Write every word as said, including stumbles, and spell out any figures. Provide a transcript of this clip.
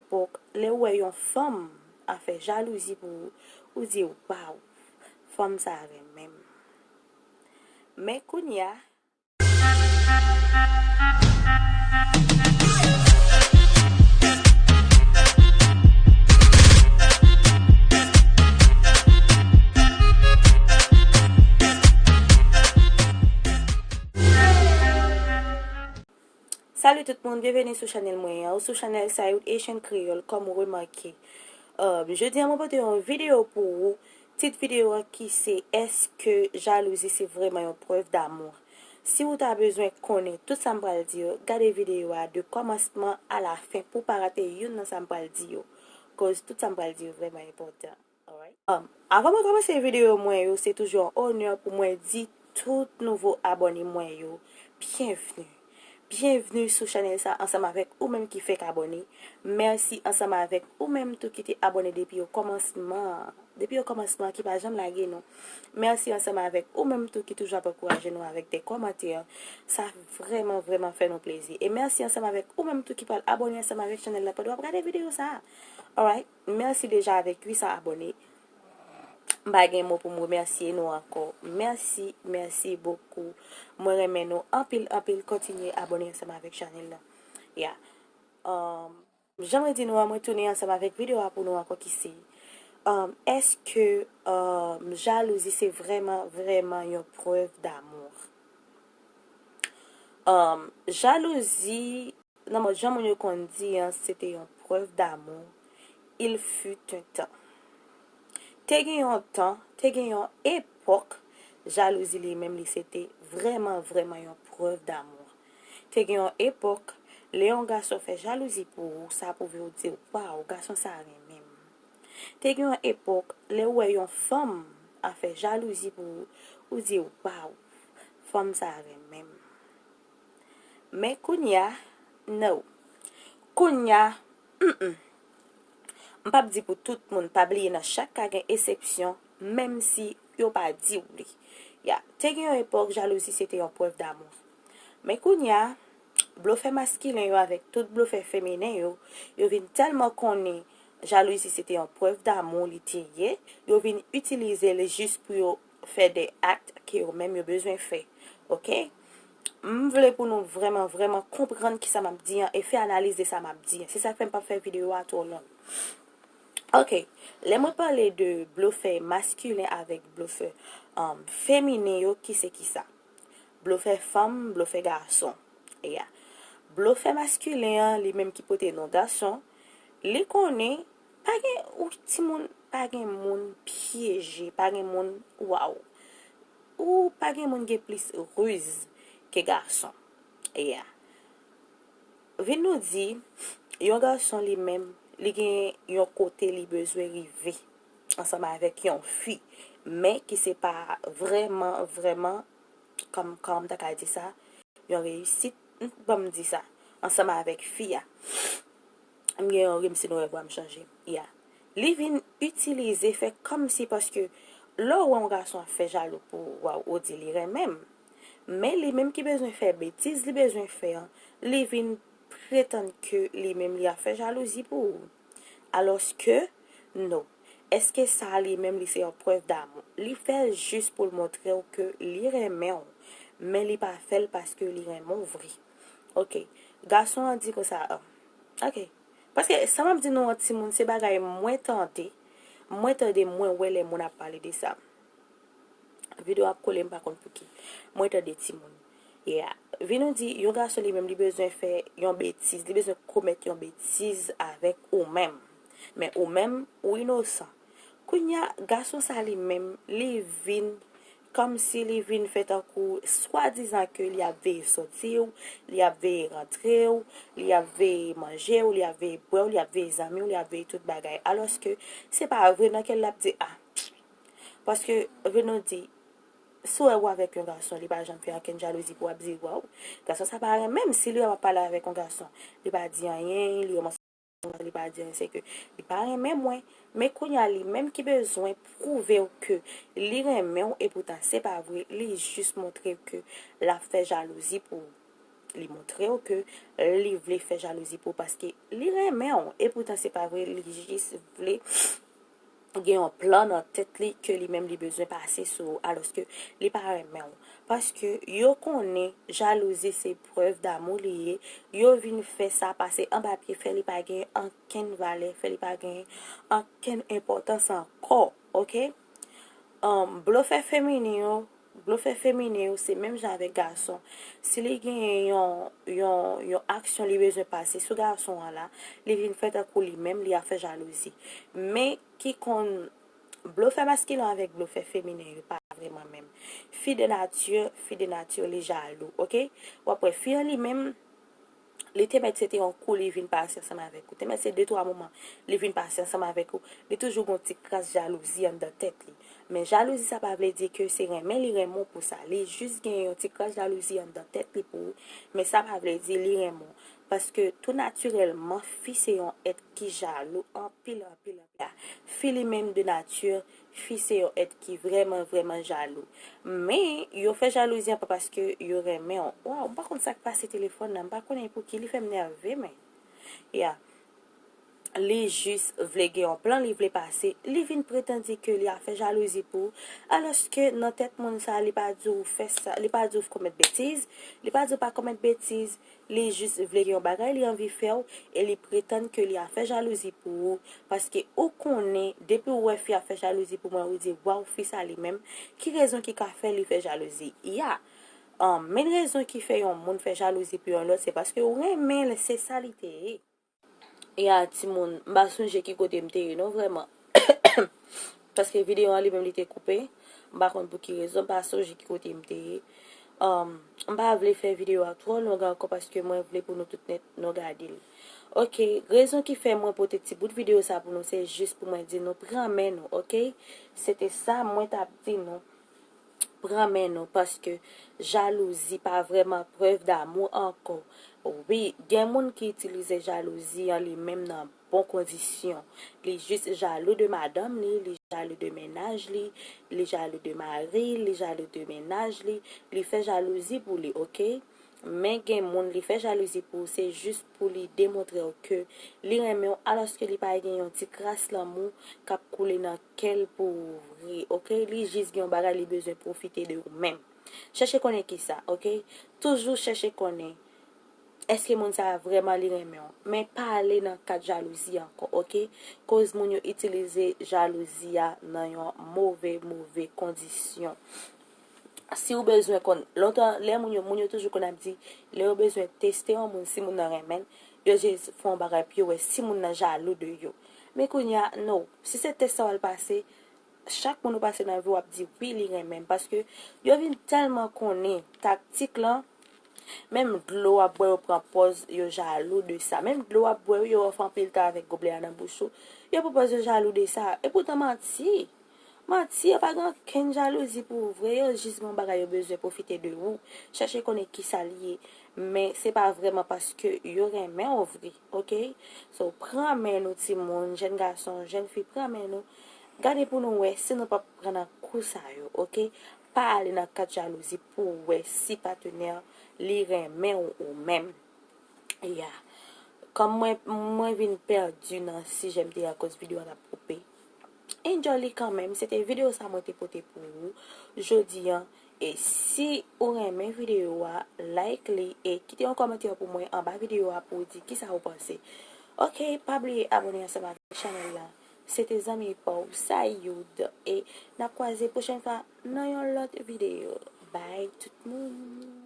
Epòk, lè w wè yon fanm ap fè jalouzi pou ou, ou di, "Waw, fanm sa renmen m." Men kounye a, Salut tout moun, byenveni sou chanèl mwen an, ou sou chanèl Sayou Haitian Creole, kòm ou remake. Um, jodi a mwen pote yon videyo pou ou. Tit videyo a ki se, èske jalouzi se vrèman yon prèv damou? Si ou ta bezwen konnen tout sa m pral di yo, gade videyo a de kòmansman a la fen pou w pa rate youn nan sa m pral di yo. Koz tout sa m pral di yo vrèman enpòtan. Alright. Um, avan mwen kòmanse videyo mwen yo, se toujou yon onè pou mwen di tout nouvo abòne mwen yo, byenvni. Byenvni sou chanèl sa ansanm avèk ou menm ki fèk abòne. Mèsi ansanm avèk ou menm tou ki te abòne depi o kòmansman. Depi o kòmansman ki pa janm lage nou. Mèsi ansanm avèk ou menm tou ki toujou ap ankouraje nou avèk de kòmantè. Sa vrèman, vrèman fè nou plezi. E mèsi ansanm avèk ou menm tou ki pral abòne ansanm avèk chanèl la pandan w ap gade videyo sa. Alright. Mèsi deja avèk uit san abòne. M pa gen mo pou m remèsye nou ankò. Mèsi, mèsi bokou. Mwen renmen nou anpil, anpil. Kontinye abòne ansanm avèk chanèl la. Ya. Um, jan mwen di nou an, mwen tounen ansanm avèk videyo a pou nou ankò ki se, um, èske, um, jalouzi se vrèman, vrèman yon prèv damou? Um, jalouzi, nan mòd jan moun yo konn di an, se te yon prèv damou. Il fut un temps. Te gen yon tan, te gen yon epòk, jalouzi li menm li se te vrèman, vrèman yon prèv damou. Te gen yon epòk, lè yon gason fè jalouzi pou ou, sa pwouve w di, "Waw, gason sa renmen m." Te gen yon epòk, lè w wè yon fanm ap fè jalouzi pou ou, ou di, "Waw, fanm sa renmen m." Men kounye a, no. Kounye a, mm-mm. M p ap di pou tout moun, pa bliye nan chak ka gen eksepsyon, menm si yo pa di w li. Ya, te gen yon epòk, jalouzi se te yon prèv damou. Men kounye a, blofè maskilen yo avèk tout blofè feminen yo, yo vin tèlman konnen jalouzi se te yon prèv damou li te ye, yo vin itilize l jis pou yo fè de ak ke yo menm yo bezwen fè. Oke? M vle pou nou vrèman, vrèman konprann kisa m ap di an e fè analiz de sa m ap di an. Se sa k fè m p ap fè videyo a twò long. Oke, lè mwen pale de blofè maskilen avèk blofè, um, feminen yo, ki se kisa? Blofè fanm, blofè gason. Ya. Blofè maskilen an, li menm ki pote non gason, li konnen pa gen, ou timoun, pa gen moun pyeje, pa gen moun, waw. Ou pa gen moun gen plis riz ke gason. Ya. Vin nou di, yon gason li menm, li gen yon kote li bezwen rive ansanm avèk yon fi, men ki se pa vrèman, vrèman, kòm, kòman m ta ka di sa, yon reyisit, m, ban m di sa, ansanm avèk fi a. M gen yon rim si nou wè vwa m chanje. Ya. Li vin itilize, fè kòmsi, paske lè w wè yon gason ap fè jalou pou ou, waw, ou di li renmen m. Men li menm ki bezwen fè betiz li bezwen fè an, li vin pretann ke li menm li ap fè jalouzi pou ou. Alòske, no. Èske sa li menm li se yon prèv damou? Li fè l jis pou l montre w ke li renmen w, men li pa fè l paske li renmen w vre. Oke. Gason an di konsa, ah, oke. Paske sa m ap di nou an timoun, se bagay mwen tande, mwen tande, mwen wè lè moun ap pale de sa. Videyo ap kole, m pa konn pouki. Mwen tande timoun. Yeah. Vin nou di, yon gason li menm, li bezwen fè yon betiz, li bezwen komèt yon betiz avèk ou menm. Men ou menm, ou inosan. Kounye a, gason sa li menm, li vin kòmsi li vin fè tankou swadizan ke li ap veye sòti w, li ap veye rantre w, li ap veye manje w, li ap veye bwè w, li ap veye zanmi w, li ap veye tout bagay. Alòske, se pa vre nan kè l, l ap di, ah, paske, vin nou di, si w wè ou avèk yon gason, li pa janm fè ankenn jalouzi pou w ap di, waw, gason sa pa renmen m. Si li wè m ap pale avèk yon gason, li pa di anyen, li wè m ansanm, li pa di anyen, se ke li pa renmen mwen. Men kounye a, li menm ki bezwen pwouve w ke li renmen w, epoutan se pa vre, li jis montre w ke l ap fè jalouzi pou ou. li montre w ke li vle fè jalouzi pou w paske li renmen w. Epoutan, se pa vre, li jis vle gen yon plan nan tèt li ke li menm li bezwen pase sou ou, alòske li pa renmen w. Paske yo konnen jalouzi se prèv damou li ye, yo vin fè sa pase anba pye, fè li pa gen ankenn valè, fè li pa gen ankenn enpòtans ankò, oke? Um, blofè feminen yo, blofè feminen yo, se menm jan avèk gason. Si li genyen yon, yon, yon aksyon li bezwen pase sou gason an la, li vin fè tankou li menm, li ap fè jalouzi. Men ki konn blofè maskilen avèk blofè feminen yo pa vrèman menm. Fi de nati, fi de nati, li jalou, oke? W ap wè fi an li menm, li te mèt se te yon kou li vin pase ansanm avèk ou. Te mèt se de twa moman li vin pase ansanm avèk ou. Li toujou gon ti kras jalouzi anndan tèt li. Men jalouzi sa pa vle di ke se renmen li renmen w pou sa. Li jis gen yon ti kras jalouzi anndan tèt li pou ou. Men sa pa vle di li renmen w. Paske tou natirèlman, fi se yon èt ki jalou anpil, anpil, anpil. Fi li menm de nati, fi se yon èt ki vrèman, vrèman jalou. Men, yo fè jalouzi an pa paske yo renmen w. Waw, m pa konn sa k pase telefòn nan, m pa konnen pou ki li fè m nève, men. Ya. Li jis vle gen yon plan, li vle pase. Li vin pretann di ke li ap fè jalouzi pou ou. Alòske nan tèt moun sa, li pa di w fè sa, li pa di w komèt betiz, li pa di w pa komèt betiz. Li jis vle gen yon bagay li anvi fè w, e li pretann ke li ap fè jalouzi pou ou, paske ou konnen, depi w wè fi ap fè jalouzi pou mwen, ou di, waw, fi sa li menm, ki rezon ki ka fè li fè jalouzi? Ya, um, men rezon ki fè yon moun fè jalouzi pou yon lòt, se paske ou renmen l, se sa li te ye. Ya, timoun, m pa sonje ki kote m te ye, non, vrèman. Paske videyo an li menm li te koupe. M pa konn pou ki rezon, m pa sonje ki kote m te ye. Um, m pa vle fè videyo a twò long ankò paske mwen vle pou nou tout nèt nou gade l. Oke, rezon ki fè mwen pote ti bout videyo sa pou nou, se jis pou mwen di nou pran men nou, oke? Se te sa mwen t ap di nou. Pran men nou, paske jalouzi pa vrèman prèv damou ankò. Wi, gen moun ki itilize jalouzi an li menm nan bon kondisyon. Li jis jalou de madanm li, li jalou de mennaj li, li jalou de mari, li jalou de mennaj li, li fè jalouzi pou li, oke? Men gen moun li fè jalouzi pou ou, se jis pou li demontre w ke li renmen w, alòske li pa gen yon ti kras lanmou k ap koule nan kè l pou ou vre, oke? Li jis gen yon bagay li bezwen pwofite de ou menm. Chèche konnen kisa, oke? Toujou chèche konnen èske moun sa a vrèman li renmen w. Men pa ale nan kad jalouzi ankò, oke? Koz moun yo itilize jalouzi a nan yon move, move kondisyon. Si w bezwen konn, lontan, lè moun yo, moun yo toujou konn ap di, lè yo bezwen teste yon moun, si moun nan renmen l, yo jis fè yon bagay pou yo wè si moun nan jalou de yo. Men kounye a, no. Si se tès sa w al pase, chak moun ou pase nan vi w ap di, wi, li renmen m. Paske yo vin tèlman konnen taktik lan, menm dlo w ap bwè, yo pran pòz, yo jalou de sa. Menm dlo w ap bwè, yo wè w fè anpil tan avèk goblè a nan bouch ou, yo pran pòz yo jalou de sa. Epoutan manti. Manti, yo pa gen okenn jalouzi pou ou vre, yo jis gen yon bagay yo bezwen pwofite de ou. Chèche konnen kisa l ye. Men se pa vrèman paske yo renmen w vre, oke? So, pran men nou timoun, jèn gason, jèn fi, pran men nou. Gade pou nou wè si nou p ap pran nan kou sa yo, oke? Pa ale nan kad jalouzi pou w wè si patenè li renmen w ou menm. Ya. Kòm mwen, mwen vin pèdi nan sijè m te ye akoz videyo a t ap koupe. Enjoy li kanmenm. Se te videyo sa mwen te pote pou ou jodi an. E si ou renmen videyo a, like li e kite yon kòmantè pou mwen anba videyo a pou w di kisa ou panse. Oke, pa bliye abòne ansanm avèk chanèl la. Se te zanmi pa w, Sayoud. E n ap kwaze pwochèn fwa nan yon lòt videyo. Bye tout moun.